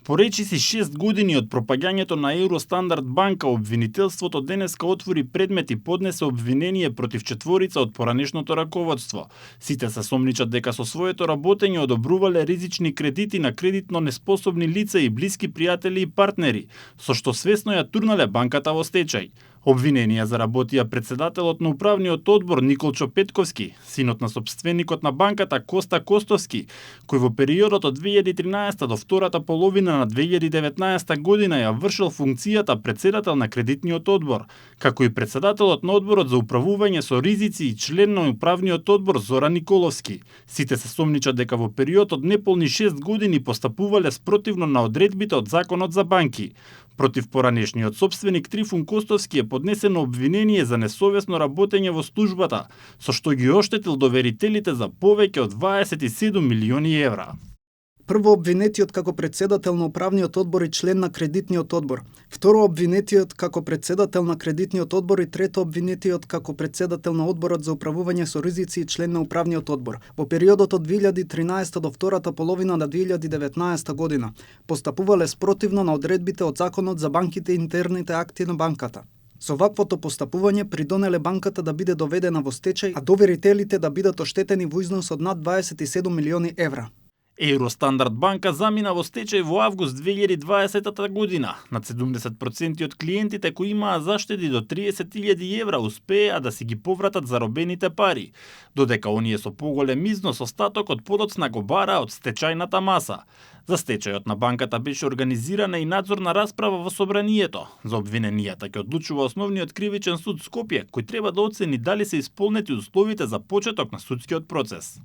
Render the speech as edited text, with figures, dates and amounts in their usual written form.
По речиси 6 години од пропаѓањето на Евростандард банка, обвинителството денеска отвори предмет и поднесе обвинение против четворица од поранешното раководство. Сите се сомничат дека со своето работење одобрувале ризични кредити на кредитно неспособни лица и блиски пријатели и партнери, со што свесно ја турнале банката во стечај. Обвиненија заработија председателот на управниот одбор Николчо Петковски, синот на сопственикот на банката Коста Костовски, кој во периодот од 2013 до втората половина на 2019 година ја вршил функцијата председател на кредитниот одбор, како и председателот на одборот за управување со ризици и член на управниот одбор Зоран Николовски. Сите се сомничат дека во период од неполни 6 години постапувале спротивно на одредбите од Законот за банки. Против поранешниот сопственик Трифун Костовски е поднесено обвинение за несовесно работење во службата, со што ги оштетил доверителите за повеќе од 27 милиони евра. Прво обвинетиот како председател на управниот одбор и член на кредитниот одбор. Второ обвинетиот како председател на кредитниот одбор и трето обвинетиот како председател на одборот за управување со ризици и член на управниот одбор. Во периодот од 2013 до втората половина на 2019 година постапувале спротивно на одредбите од Законот за банките и интерните акти на банката. Со ваквото постапување придонеле банката да биде доведена во стечај, а доверителите да бидат оштетени во износ од над 27 милиони евра. Евростандард банка замина во стечај во август 2020 година. Над 70% од клиентите кои имаа заштеди до 30.000 евра успеа да си ги повратат заробените пари, додека оние со поголем износ остатокот подоцна го бара од стечајната маса. За стечајот на банката беше организирана и надзорна расправа во собранието. За обвиненијата ќе одлучува Основниот кривичен суд Скопје, кој треба да оцени дали се исполнети условите за почеток на судскиот процес.